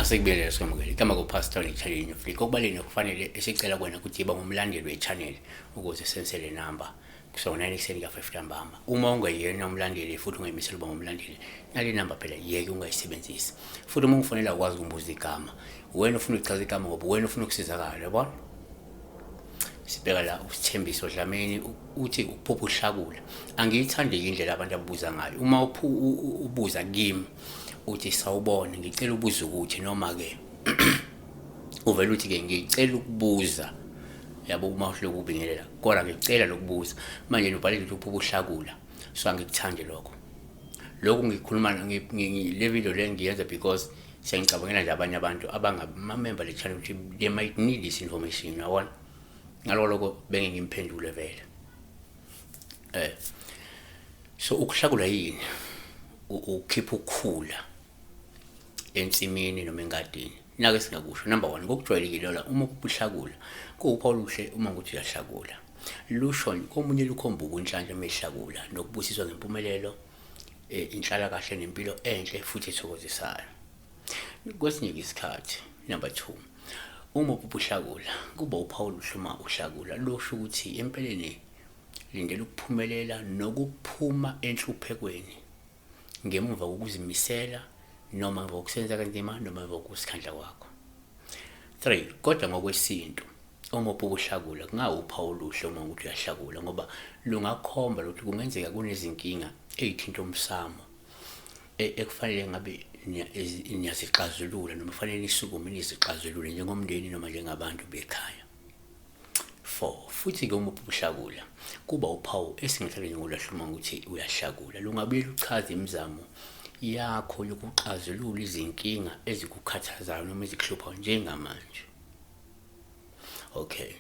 Asikubingelele sikwamukele. Igama kuPastor Channel New Okubaleni okufanele esicela kuwena ukuthi yiba ngumlandeli we-channel ukuze sense le number kusona 9 ekuseni ka-5 ntambama. Uma ungeyena umlandeli futhi ungayimisela uba ngumlandeli, nale number phela yeke ungayisebenzisi. Futhi uma ungifonela ukwazi ukumbuza igama. Wena ufuna ukuchaza igama ngoba wena ufuna ukusizakala, yabona? Sibheka la uSithembiso Dlamini uthi uphupha uhlakula. Angiyithandi indlela abantu ababuza ngayo. Uma ubuza kimi uthi sawubona ngicela ubuza ukuthi noma ke uvela uthi ke ngicela ukubuza, yabo, uma uhluleka ukubingelela kodwa ngicela lokubuza. Manje ubhale nje uphupha uhlakula, so angikuthandi lokho. Lokhu ngikhuluma le video le ngiyenza because siyangicabangela nje abanye abantu abangamamember le channel ukuthi they might need this information, uyabona. Ngaloko lokho benge ngimphendule vele. So ukuhlakula yini? Ukhipha ukukhula ensimini noma engadini. Nake singakusho, number 1, ngokujwayelekile la uma uhlakula kuwuphawu oluhle uma ukuthi uyahlakula. Lusho komunye lukhomba ubunhlanhla mehlakula nokubusiswa ngempumelelo, inhlalakahle nempilo enhle futhi ethokozisayo. Kwesinye isikhathi, number 2, uma uhlakula kuba uphawu oluhle uma uhlakula, lusho ukuthi empeleni lindela ukuphumelela nokuphuma enhluphekweni ngemuva kokuzimisela noma ngokusebenza kanzima noma ngokusikhandla kwakho. 3, kodwa ngokwesintu uma uhlakula kungawuphawu oluhle uma ukuthi uyahlakula, ngoba lungakhomba ukuthi kungenzeka kunezinkinga ezithinta umsamo ekufanele ngabe niyazixazulula noma kufanele nisukume nizixazulule njengomndeni noma njengabantu bekhaya. 4, futhi-ke uma uhlakula kuba uphawu esingathanda njengolahluma ukuthi uyahlakula, lungabuye luchaze imizamo yakho yokuxazulula izinkinga ezikukhathazayo noma ezikuhluphayo njengamanje. Okay,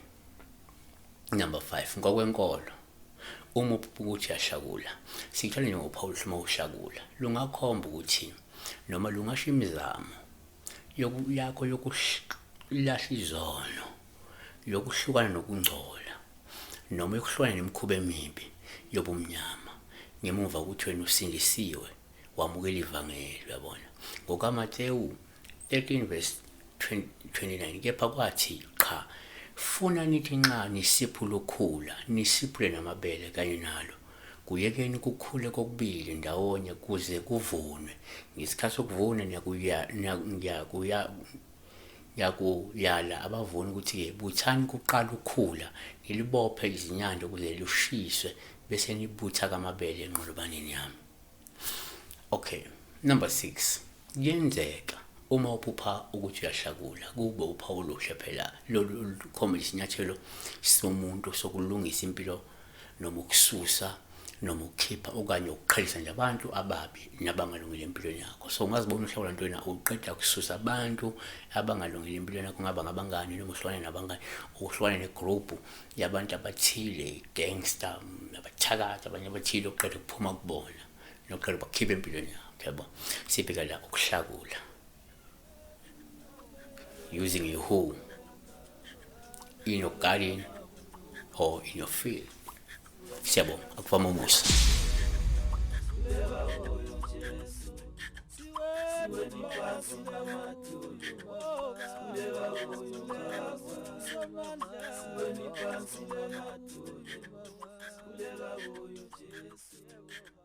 number 5, ngokwenkolo uma ukuthi uyahlakula sikuthanda njengophawu oluhle uma uhlakula, lungakhomba ukuthi noma lungasho imizamo yakho yokulahla izono, yokuhlukana nokungcola noma yokuhlukana nemikhuba emibi yobumnyama ngemuva kokuthi wena usindisiwe wamukela ivangeli, uyabona. NgokaMatewu 13 verse 29, kepha kwathi qha, funa nithi nxa nisiphula ukhula nisiphule namabele kanye nalo, kuyekeni kukhule kokubili ndawonye kuze kuvunwe. Ngesikhathi sokuvuna ngiyakuyala abavuni ukuthi-ke buthani kuqala ukhula, nilibophe izinyanda ukuze lushiswe, bese nibutha kamabele enqolobaneni yami. Okay, number 6, kuyenzeka uma uphupha ukuthi uyahlakula kube uphawu oluhle phela lolu lukhomba isinyathelo somuntu sokulungisa impilo noma ukususa noma ukukhipha okanye ukuqhelisa nje abantu ababi nabangalungile empilweni yakho. So ungazibona uhlakula ntwena uqeda ukususa abantu abangalungile empilweni yakho, ngaba ngabangani noma uhlukane nabangani, uhlukane negroup yabantu abathile, gangster, abathakathi, abanye abathile oqeda ukuphuma kubona noqeda bakhipha empilweni yakho, yabo. Sibheka la ukuhlakula using a hoe in your garden or in your field. Siyabonga, akuvama umusa. Siweni phansi namadolo, sikhuleka kuyo Jesu.